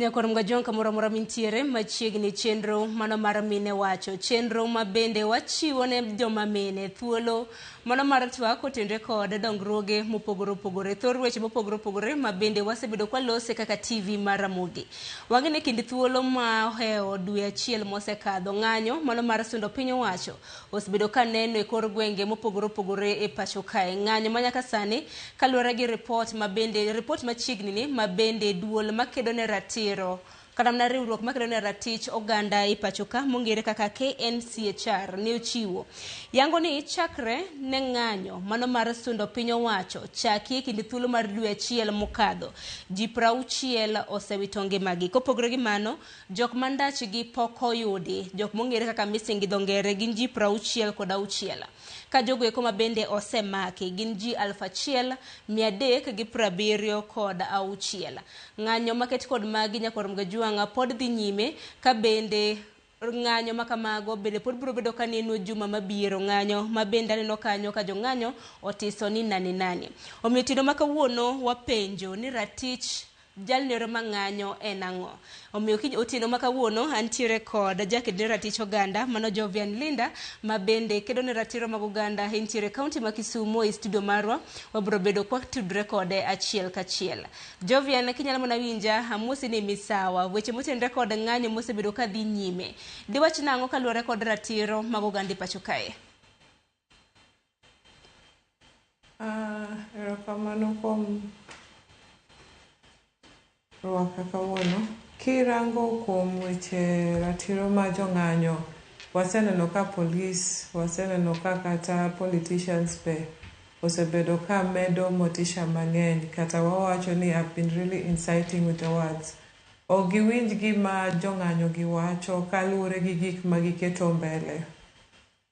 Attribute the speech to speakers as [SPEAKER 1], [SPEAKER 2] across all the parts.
[SPEAKER 1] Nyakwar Mgajwang' kamoro amora mintiere machiegni chenro mano mar mine wacho chenro ma bende wachiwo ne joma mine thuolo mano mar twak kotenre kod dongruoge mopogore opogore thor weche mopogore opogore ma bende wasebedo kwalose kaka TV mar Ramogi. Wang'e ni kind thuolo ma ohewo dwe achiel mosekadho ng'anyo mano mar sundo piny owacho osebedo ka neno e kor gwenge mopogore opogore e pacho kae. Ng'anyo ma nyaka sani kaluwore gi ripot ma bende ripot machiegni ni ma bende duol makedo ne ratiro kata mana riwruok makedo ne ratich oganda e pacho ka mong'ere kaka KNCHR ne ochiwo yango ni chakre ne ng'anyo mano mar sundo piny owacho chaki e kind thuolo mar dwe achiel mokadho ji 60 osewito ngimagi. Kopogore gi mano jok ma ndachgi pok oyudi jok mong'ere kaka missing gi dho ngere gin ji 66 ka jogo eko ma bende osemaki gin ji 1376. Ng'anyo maket kod magi nyakwar Mgajwang'a pod dhi nyime ka bende ng'anyo ma kamago bende pod biro bedo ka neno juma mabiro ng'anyo ma bende aneno kanyo ka jong'anyo otiso ni nani nani. Omiyo otieno ma kawuono wapenjo ni ratich jalno ma ng'anyo en ang'o? Omiyo kiny otieno ma kawuono antiere kod jaked ne ratich oganda mano Jovian Linda ma bende kedo ne ratiro mag oganda entiere kaunti ma Kisumu e studio marwa wabiro bedo kwatudre kode achiel kachiel. Jovian kinyalo mana winja amosi ni misawa weche motenre kod ng'anyo mosebedo ka dhi nyime. Diwach nang'o kaluwore kod ratiro mag oganda e pacho kae?
[SPEAKER 2] Erokamano kuom rwaka kawuono. Kirango kuom weche ratiro mar jong'anyo, waseneno ka polis, waseneno ka kata politicians be osebedo ka medo motisha mang'eny kata wawacho ni have been really inciting with the words. Ok giwinj gima jong'anyo gi wacho kaluwore gi gik ma giketo mbele.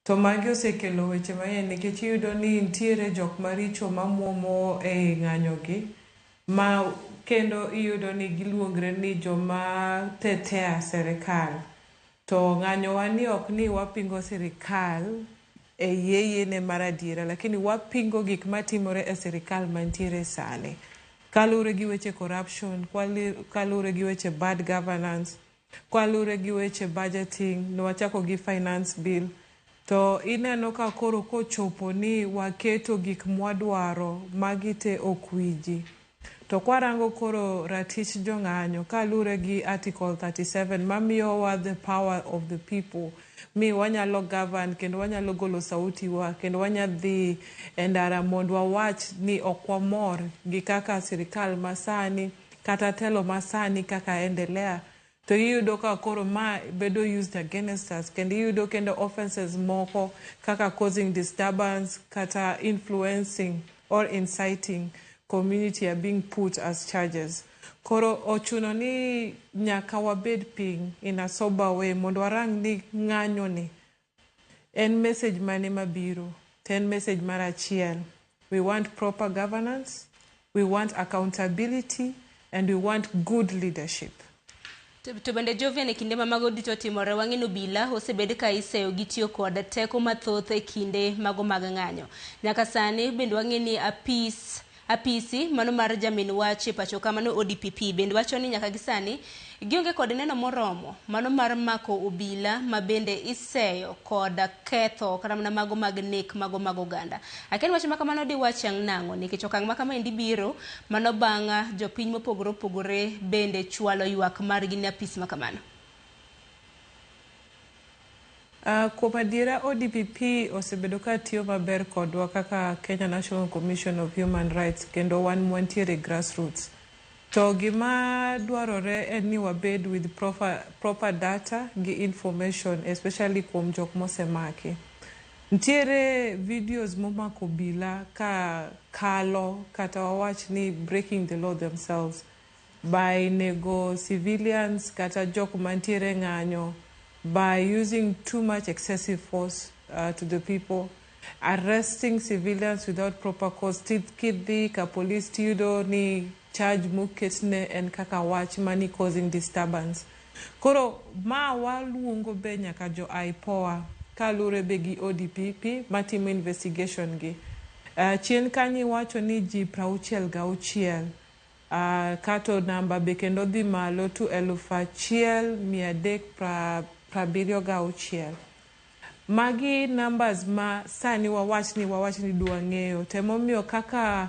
[SPEAKER 2] To magi osekelo weche mang'eny nikech iyudo ni nitiere jok maricho mamuomo ei ng'anyo gi ma kendo iyudo ni giluongre ni joma tetea sirikal. To ng'anyo wa ni ok ni wapingo sirikal e yie ne mar adiera lakini wapingo gik matimore e sirikal mantiere sani. Kaluwore gi weche corruption, kaluwore gi weche bad governance, kaluwore gi weche budgeting, nwachako gi finance bill. To ineno ka koro kochopo ni waketo gik mwadwaro magi te ok winji. To kwarango koro ratich jong'anyo kaluwore gi article 37 mamiyowa the power of the people mi wanyalo govern kendo wanyalo golo sauti wa kendo wanya dhi e ndara mondo wawach ni ok wamor gi kaka sirikal masani kata telo masani kaka endelea to iyudo ka koro ma bedo used against us kendo iyudo kendo offences moko kaka causing disturbance kata influencing or inciting community are being put as charges. Koro ochuno ni nyaka wabed piny in a sober way mondo warang ni ng'anyo ni en message mane mabiro to en message mar achiel. We want proper governance, we want accountability and we want good leadership.
[SPEAKER 1] To bende Jovian e kinde ma mago duto timore wang'e ni obila osebed ka iseyo gi tiyo kod teko mathoth e kinde mago mag ng'anyo. Nyaka sani bende wang'e ni apis apisi mano mar jamin wach e pacho ka mano ODPP bende wacho ni nyaka gi sani gionge kod neno moromo mano mar mako obila ma bende iseyo kod ketho kata mana mago mag nek mago mag oganda. Akia ni wach ma kamano diwach ang' nang'o nikech okang' ma kamaendi biro mano bang' jopiny mopogore opogore bende chwalo ywak margi ne apis ma kamano.
[SPEAKER 2] Kuom adiera ODPP osebedo ka tiyo maber kodwa kaka Kenya National Commission of Human Rights kendo wan mwantiere grassroots. To gima dwarore en ni wabed with proper data gi information especially kuom jok mosemaki. Nitiere videos momako obila ka kalo kata wawach ni breaking the law themselves by nego civilians kata jok mantiere ng'anyo by using too much excessive force to the people, arresting civilians without proper cause. Kidhi ka police tiyudo ni charge moketne en kaka wach mani causing disturbance. Koro ma waluongo be nyaka jo IPOA kaluwore be gi ODPP matimo investigation gi. Chien kanyo iwacho ni ji 66 Kato namba be kendo dhi malo to 1376. Magi numbers ma sani wawach ni dwa ng'eyo. Temomiyo kaka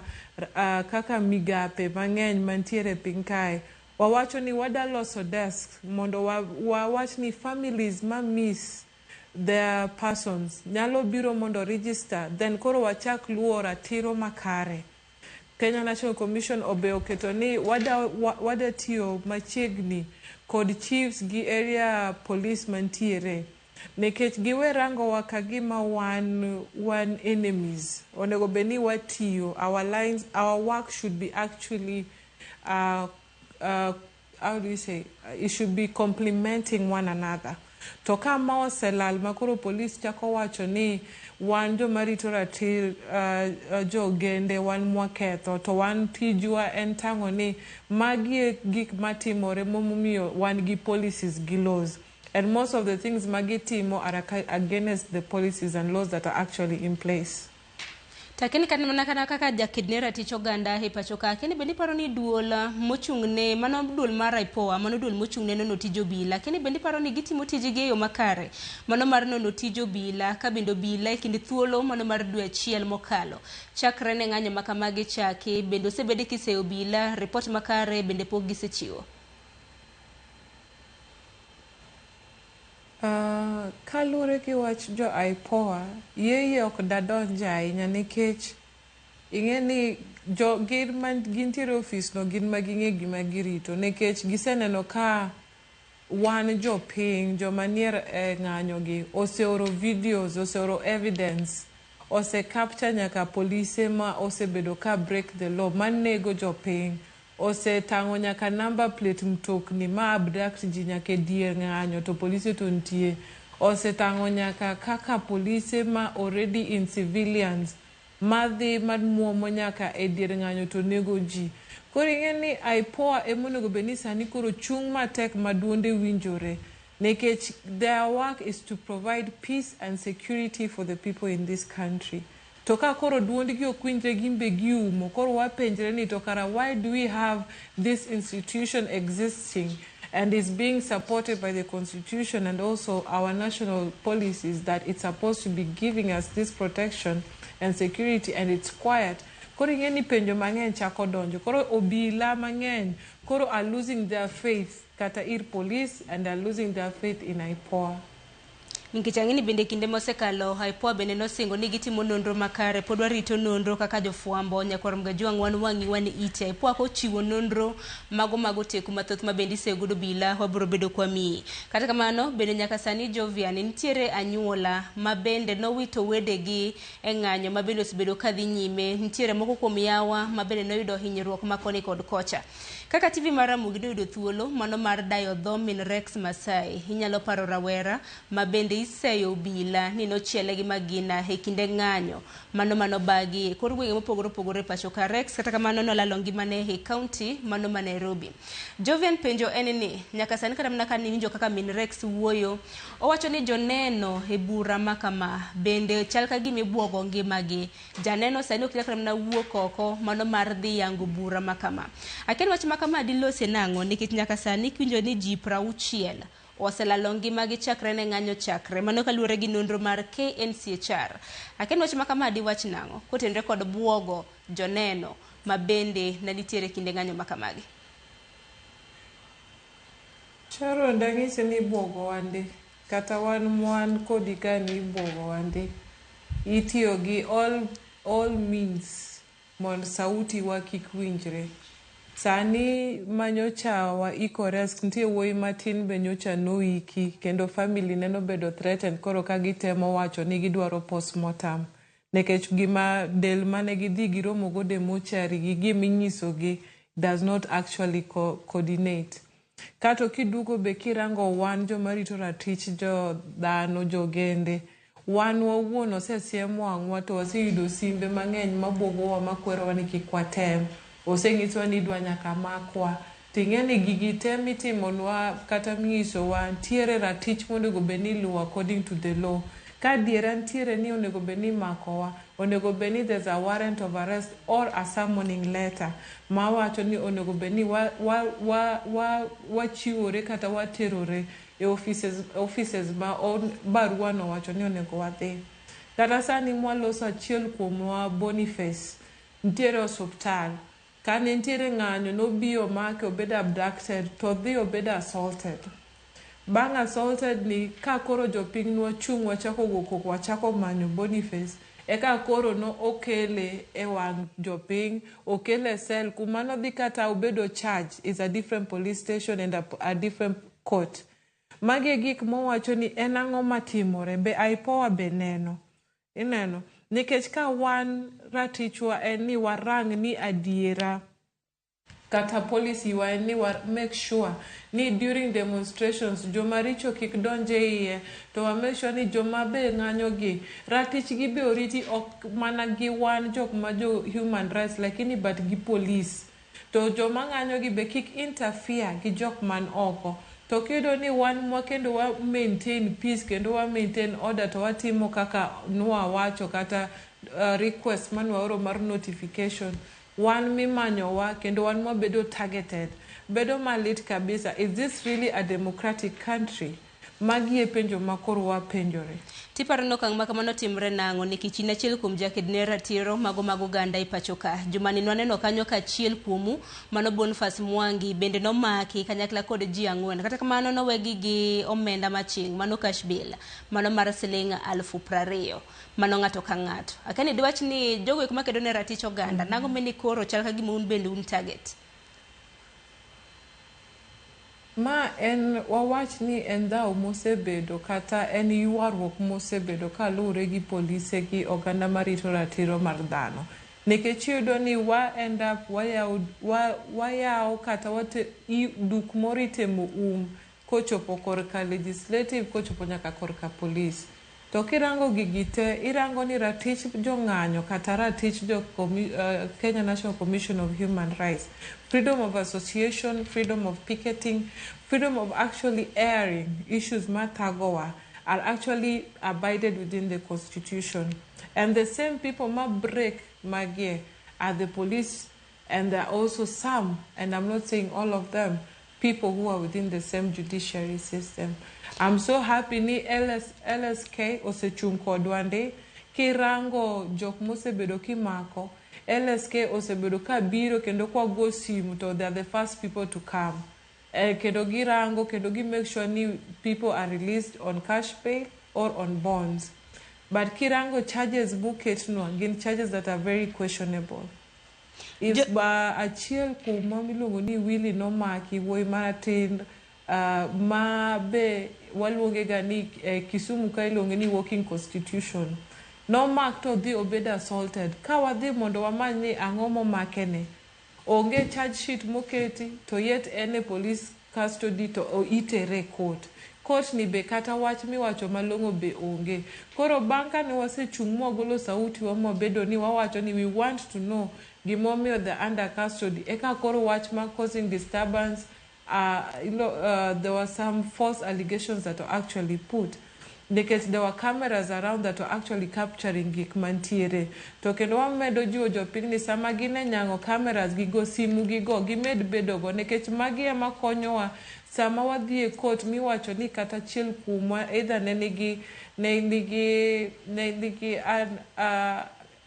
[SPEAKER 2] migape mang'eny mantiere e piny kae, wawacho ni wada loso desk mondo wawach ni families ma miss their persons nyalo biro mondo register, then koro wachak luwo ratiro makare. Kenya National Commission obe oketo ni wada tiyo machiegni kod chiefs gi area police mantiere, nikech giwe rangowa ka gima wan enemies. Onego bed ni watiyo our lines, our work should be actually how do you say, it should be complementing one another. To ka ma oselal ma koro polis chako wacho ni wan joma rito ratir jogende wan mwaketho, to wan tijwa en tang'o ni magi e gik matimore momiyo wan gi policies gi laws, and most of the things magitimo are against the policies and laws that are actually in place.
[SPEAKER 1] Takeni kata mana kana kaka jaked ne ratich oganda e pacho ka, kendo bende iparo ni duol mochung' ne mano duol mar IPOA, mano duol mochung' ne nono tij obila, kendo bende iparo ni gitimo tijgi e yo makare mano mar nono tij obila, ka bende obila e kind thuolo mano mar dwe achiel mokalo chakre ne ng'anyo ma kamagi chaki, bende osebedi kiseyo obila ripot makare bende pok gisechiwo?
[SPEAKER 2] Kaluwore gi wach jo IPOA, yeye ok dadonje ahinya, nikech ing'e ni jo gin ma gintiere e ofis no, gin ma ging'e gima girito, nikech giseneno ka wan jopiny joma nie e ng'anyo gi oseoro videos, oseoro evidence, ose capture nyaka polise ma osebedo ka break the law manego jopiny, osetang'o nyaka number plate mtokni ma abduct ji nyaka e dier ng'anyo to polise to nitie, osetang'o nyaka kaka polise ma already in civilians madhi mamuomo nyaka e dier ng'anyo to nego ji. Koro ing'e ni IPOA ema onego bed ni sani koro chung' matek ma duonde winjore, nikech their work is to provide peace and security for the people in this country. To ka koro duondgi ok winjre, gin be giumo, koro wapenjre ni to kara why do we have this institution existing and is being supported by the constitution and also our national policies that it's supposed to be giving us this protection and security, and it's quiet? Koro ing'e ni penjo mang'eny chako donjo. Koro obila mang'eny koro are losing their faith kata ir police and are losing their faith in IPOA.
[SPEAKER 1] Nikech ang'e ni bende kinde mosekalo IPOA bende nosingo ni gitimo nonro makare, pod warito nonro kaka jofwambo nyakwar Mgajwang', wan wang'i wan ite. IPOA kochiwo nonro mago teku mathoth ma bende iseyo godo obila, wabiro bedo kwamiyi. Kata kamano bende nyaka sani Jovian, nitiere anyuola ma bende nowito wedegi e ng'anyo ma bende osebedo kadhi nyime, nitiere moko kuom yawa ma bende noyudo hinyruok ma koni kod kocha. Kaka TV mar Ramogi noyudo thuolo mano mar dayo dho min Rex Masai, inyalo paro rawera ma bende iseyo obila ni nochiele gi magina e kinde ng'anyo mano manobagi e kor gwenge mopogore opogore e pacho ka. Rex kata kamano nolalo ngimane e kaunti mano ma Nairobi. Jovian, penjo en ni nyaka sani kata mana ka niwinjo kaka min Rex wuoyo, owacho ni joneno e bura ma kama bende chal ka gima ibuogo ngimagi. Janeno sani ok nyal kata mana wuok oko mano mar dhi yango bura ma kama. Akia ni wach ma kama dilose nang'o, nikech nyaka sani kiwinjo ni ji 60 oselalo ngimagi chakre ne ng'anyo chakre, mano kaluwore gi nonro mar KNCHR. Akia ni wach ma kama diwach nang'o kotenore kod buogo joneno ma bende ne nitiere kinde ng'anyo ma kamagi?
[SPEAKER 2] Sharon, dang'isi ni ibuogowa ndi. Kata wan mwan kodi ka ni ibuogowa ndi. Itiyo gi all means mondo sauti wa kik winjre. Sani manyocha waiko Rex, nitie wuoyi matin be nyocha noiki kendo family ne nobedo threatened, koro ka gitemo wacho ni gidwaro postmortem nikech gima del mane gidhi giromo godo e mochari gi giminyisogi does not actually coordinate. Kato kiduogo be kirango wan joma rito ratich jo dhano, jogende, wan wawuon osesiem wang'wa to waseyudo simbe mang'eny mabuogowa, makwerowa ni kik watem. Osenyiswa ni idwa nyaka makwa. Ting'e ni gigi te mitimonwa kata minyisowa ntiere ratich monego bed ni iluwo according to the law. Ka adiera nitiere ni onego bed ni imakowa, onego bed ni there's a warrant of arrest or a summoning letter mawacho ni onego bed ni wachiwore kata waterore e offices ma barua no wacho ni onego wadhi. Kata sani mwaloso achiel kuomwa Boniface nitiere osuptal. Kane nitiere ng'anyo nobi omake obedo abducted to odhi obedo assaulted. Bang' assaulted ni ka koro jopiny nwachung' wachako go koko wachako manyo Boniface eka koro no okele e wang' jopiny okele e cell kuma nodhi kata obedo charge is a different police station and a different court. Magi e gik mowacho ni en ang'o matimore be IPOA be neno. Ineno? Nikech ka wan ratichwa en ni warang ni adiera kata policy wa en ni wa make sure ni during demonstrations joma richo kik donj e iye to wa make sure ni joma be ng'anyo gi ratichgi be oriti ok mana gi wan jok ma jo human rights lakini but gi police to joma ng'anyo gi be kik interfere gi jok man oko to kiyudo ni wan mwa kendo wa maintain peace kendo wa maintain order to watimo kaka nwawacho kata request manwaoro mar notification wan mimanyowa kendo wan mwabedo targeted bedo malit kabisa. Is this really a democratic country? Magi e penjo ma koro wapenjore.
[SPEAKER 1] Tiparo ni okang' ma kamano timre nang'o nikech in achiel kuom jaked ne ratiro mago mag oganda e pacho ka. Jumani nwaneno kanyo ka achiel kuomu mano Boniface Mwangi bende nomaki kanyakla kod ji 4. Kata kamano nowegi gi omenda maching' mano cash bail mano mar siling 20,000 mano ng'ato ka ng'ato. Akia ni diwach ni jogo eko makedo ne ratich oganda nang'o meni koro chal ka gima un bende un target.
[SPEAKER 2] Ma en wawach ni en dhaw mosebedo kata en ywaruok mosebedo kaluwore gi polise gi oganda marito ratiro mar dhano. Nikech iyudo ni wa end up wayawo kata duk moro itemo um kochopo korka legislative kochopo nyaka korka police. To kirango gigi te, irango ni ratich jong'anyo kata ratich jo Kenya National Commission of Human Rights, freedom of association, freedom of picketing, freedom of actually airing issues mathagowa are actually abided within the constitution. And the same people ma break magie are the police, and there are also some, and I'm not saying all of them, people who are within the same judiciary system. I'm so happy ni LSK osechung' kodwa ndi. Kirango jok mosebedo kimako, LSK osebedo ka biro kendo kwa go simu to they are the first people to come. Kendo girango kendo gi make sure ni people are released on cash bail or on bonds. But kirango charges moketnwa gin charges that are very questionable. If achiel kuomwa miluongo ni Willy nomaki wuoyi matin ma be waluonge ga ni Kisumu ka iluonge ni walking constitution. Nomak to odhi obedo assaulted. Ka wadhi mondo wamany ni ang'o momake ni, onge charge sheet moketi to yet en e police custody to itere e court. Court ni be kata wach miwacho malong'o be onge. Koro bang' kane wasechung' mwagolo sauti wa mwabedo ni wawacho ni we want to know gimomiyo the under custody. Eka koro wach ma causing disturbance, there were some false allegations that were actually put. Nikech there were cameras around that were actually capturing gik mantiere. To kendo wamedo jiwo jopiny ni sama gin e nyango cameras gigo simu gigo gimed bedo go nikech magi ema konyowa sama wadhi e court miwacho ni kata achiel kuomwa either ne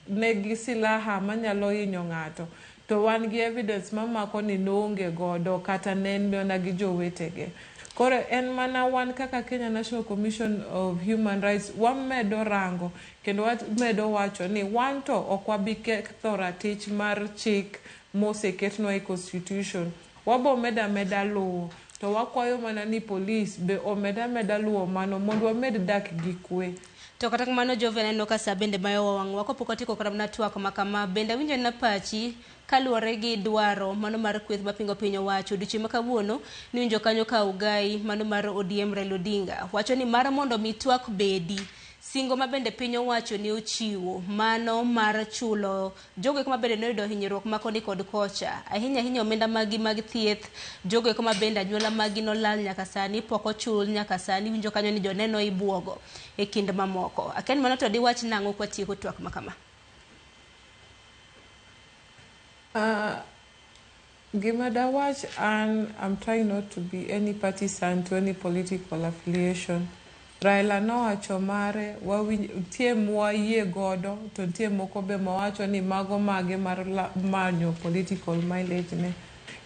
[SPEAKER 2] nigi silaha manyalo hinyo ng'ato to wan gi evidence mamako ni noonge godo kata ne en mana gi jowetege. Koro en mana wan kaka Kenya National Commission of Human Rights wamedo rango kendo wamedo wacho ni wan to ok wabi ketho ratich mar chik moseketnwa e constitution. Wabo medo ameda luwo to wakwayo mana ni police be omed ameda luwo mano mondo wamed dak gi kwe.
[SPEAKER 1] To kata kamano Jove aneno ka sa bende mayo wang'wa kapok watieko kata mana twak ma kama bende awinjo na pachi kaluwore gi dwaro mano mar kweth mapingo piny owacho odiochieng' ma kawuono niwinjo kanyo ka Ugai mano mar ODM Raila Odinga wacho ni mar mondo mi twak bedi Singo ma bende piny owacho ne ochiwo mano mar chulo jogo eko ma bende noyudo hinyruok ma koni kod kocha. Ahinya ahinya omenda maggi mag thieth, jogo eko ma bende anyuola maggi nolal nyaka sani pok ochul nyaka sani winjo kanyo ni joneno ibuogo e kind mamoko. Akia ni mano to diwach nang'o kwatieko twak ma kama?
[SPEAKER 2] Gima dawach an, I'm trying not to be any partisan to any political affiliation. Raila nowacho mare, nitie mwayie godo to nitie moko be mawacho ni mago mage mar manyo political mileage ne.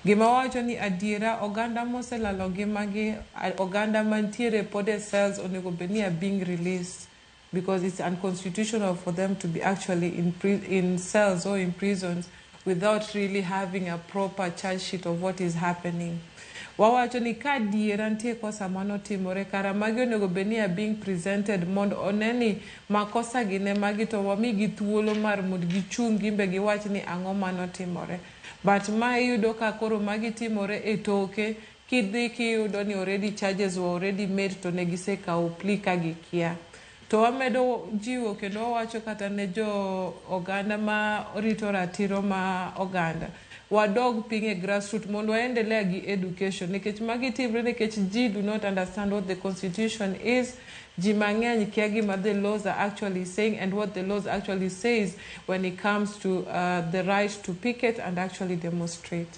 [SPEAKER 2] Gima wawacho ni adiera oganda moselalo ngimagi, oganda mantiere pod e cells onego bed ni are being released because it's unconstitutional for them to be actually in cells or in prisons without really having a proper charge sheet of what is happening. Wawacho ni ka adiera nitie kosa manotimore, kara magi onego bed ni are being presented mondo one ni makosa gi ne magi to wamigi thuolo mar mondo gichung' gimbe giwach ni ang'o manotimore. But ma iyudo ka koro magi timore e toke, kidhi kiyudo ni already charges were already made to ne gisekawo plea ka gikia. To wamedo jiwo kendo wawacho kata ne jo oganda ma rito ratiro ma oganda, wadog piny e grassroots mondo waendelea gi education nikech magi timre nikech ji do not understand what the constitution is. Ji mang'eny kia gima the laws are actually saying and what the laws actually says when it comes to the right to picket and actually demonstrate.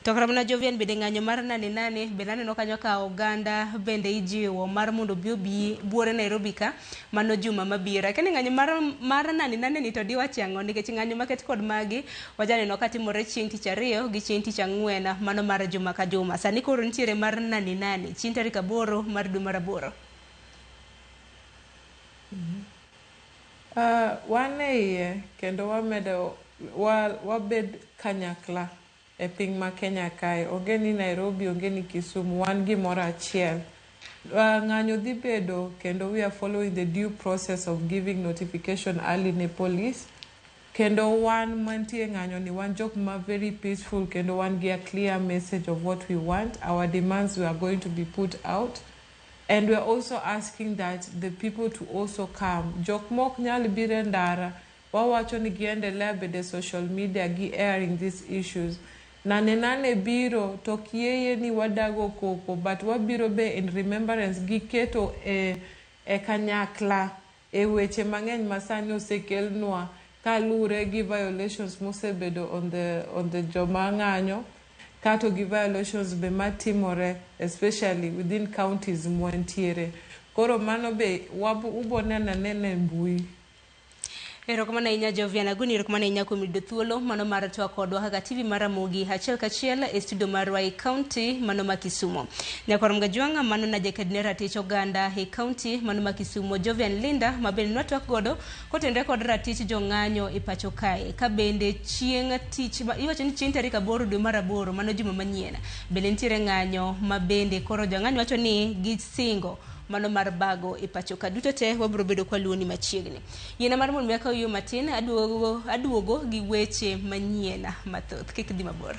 [SPEAKER 1] To kata mana Jovian bende ng'anyo mar nane nane bende aneno kanyo ka oganda bende ijiwo mar mondo obi buore Nairobi ka mano juma mabiro. Akia ni ng'anyo mar nane nane ni to diwachi ang'o nikech ng'anyo maket kod magi wajaneno ka timore chieng' tich ariyo gi chieng' tich ang'wen mano mar juma ka juma. Sani koro nitiere mar nane nane chieng' tarik 8 mar dwe mar 8.
[SPEAKER 2] Wan e iye kendo wamedo wabed kanyakla e piny ma Kenya kae. Onge ni Nairobi, onge ni Kisumu, wan gimoro achiel. Ng'anyo dhi bedo kendo we are following the due process of giving notification early ne police. Kendo wan mantie ng'anyo ni wan jok ma very peaceful kendo wan gi a clear message of what we want. Our demands were going to be put out. And we are also asking that the people to also come. Jok mok nyal biro e ndara, wawacho ni giendelea bede social media gi airing these issues. Nane nane biro to kieye ni wadago koko, but wabiro be in remembrance gi keto e kanyakla e weche mang'eny masani osekelnwa kaluwre gi violations mosebedo on the joma ng'anyo kato gi violations be matimore especially within counties mwantiere. Koro mano be ubo neno anena e mbui.
[SPEAKER 1] Erokamano ahinya Jovian Aguni, erokamano ahinya kuom yudo thuolo mano mar twak kodwa kaka TV mar Ramogi achiel kachiel e studio marwa e county mano ma Kisumu. Nyakwar Mgajwang'a mano na jaked ne ratich oganda e county mano ma Kisumu Jovian Linda ma bende nwatwak godo kotenore kod ratich jong'anyo e pacho kae. Ka bende chieng' tich iwacho ni chieng' tarik 8 dwe mar 8 mano juma manyien bende nitiere ng'anyo ma bende koro jong'anyo wacho ni gisingo mano mar bago e pacho ka. Duto te wabiro bedo kwaluoni machiegni. Yiena mar mondo mi akaw yo matin aduogo gi weche manyien mathoth. Kik idhi mabor.